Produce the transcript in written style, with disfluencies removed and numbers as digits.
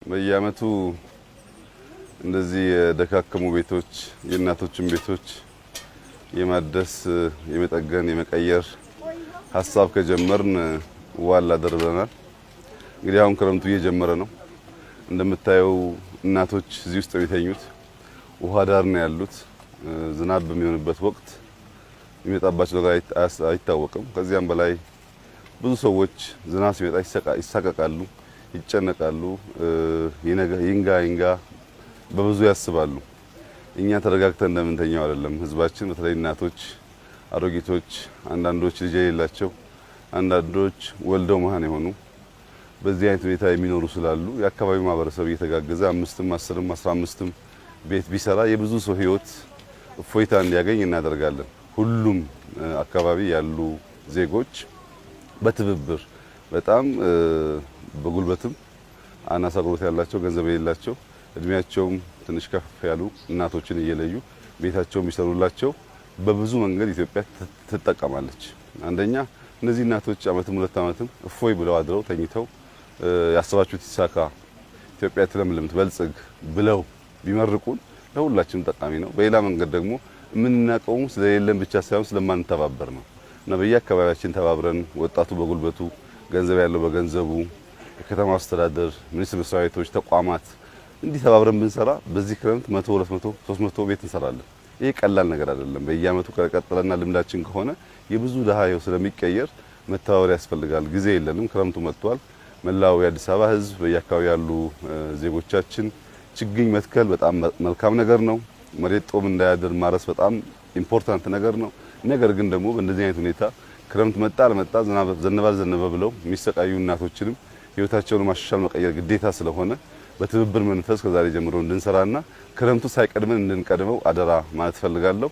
በየአመቱ እንደዚህ የደካከሙ ቤቶች፣ የእናቶችን ቤቶች የማደስ፣ የመጠገን፣ የመቀየር ሀሳብ ከጀመርን ዋል አደር ብለናል። እንግዲህ አሁን ክረምቱ እየጀመረ ነው። እንደምታየው እናቶች እዚህ ውስጥ የሚተኙት ውሃ ዳር ነው ያሉት። ዝናብ በሚሆንበት ወቅት የሚመጣባቸው ነገር አይታወቅም። ከዚያም በላይ ብዙ ሰዎች ዝናብ ሲመጣ ይሳቀቃሉ፣ ይጨነቃሉ። ይንጋ ይንጋ በብዙ ያስባሉ። እኛ ተረጋግተን እንደምንተኛው አይደለም። ህዝባችን በተለይ እናቶች፣ አሮጊቶች፣ አንዳንዶች ልጅ የሌላቸው፣ አንዳንዶች ወልደው መሀን የሆኑ በዚህ አይነት ሁኔታ የሚኖሩ ስላሉ የአካባቢው ማህበረሰብ እየተጋገዘ 5ም 10ም 15ም ቤት ቢሰራ የብዙ ሰው ህይወት እፎይታ እንዲያገኝ እናደርጋለን። ሁሉም አካባቢ ያሉ ዜጎች በትብብር በጣም በጉልበትም አናሳ ጉልበት ያላቸው፣ ገንዘብ የሌላቸው፣ እድሜያቸውም ትንሽ ከፍ ያሉ እናቶችን እየለዩ ቤታቸውን ቢሰሩላቸው በብዙ መንገድ ኢትዮጵያ ትጠቀማለች። አንደኛ እነዚህ እናቶች አመትም 2 አመትም እፎይ ብለው አድረው ተኝተው ያሰባችሁት ይሳካ፣ ኢትዮጵያ ትለምልም፣ ትበልጽግ ብለው ቢመርቁን ለሁላችንም ጠቃሚ ነው። በሌላ መንገድ ደግሞ የምናቀውም ስለሌለን ብቻ ሳይሆን ስለማንተባበር ነው እና በየአካባቢያችን ተባብረን ወጣቱ በጉልበቱ፣ ገንዘብ ያለው በገንዘቡ፣ የከተማ አስተዳደር፣ ሚኒስቴር መስሪያ ቤቶች፣ ተቋማት እንዲህ ተባብረን ብንሰራ በዚህ ክረምት 100፣ 200፣ 300 ቤት እንሰራለን። ይህ ቀላል ነገር አይደለም። በየአመቱ ከቀጠለና ልምዳችን ከሆነ የብዙ ድሃ ህይወት ስለሚቀየር መተባበር ያስፈልጋል። ጊዜ የለንም። ክረምቱ መጥቷል። መላው የአዲስ አበባ ህዝብ፣ በየአካባቢ ያሉ ዜጎቻችን ችግኝ መትከል በጣም መልካም ነገር ነው። መሬት ጦም እንዳያድር ማረስ በጣም important ነገር ነው። ነገር ግን ደግሞ በእንደዚህ አይነት ሁኔታ ክረምት መጣ አልመጣ፣ ዝናብ ዘነበ አልዘነበ ብለው የሚሰቃዩ እናቶችንም ህይወታቸውን ማሻሻል መቀየር ግዴታ ስለሆነ በትብብር መንፈስ ከዛሬ ጀምሮ እንድንሰራና ክረምቱ ሳይቀድመን እንድንቀድመው አደራ ማለት እፈልጋለሁ።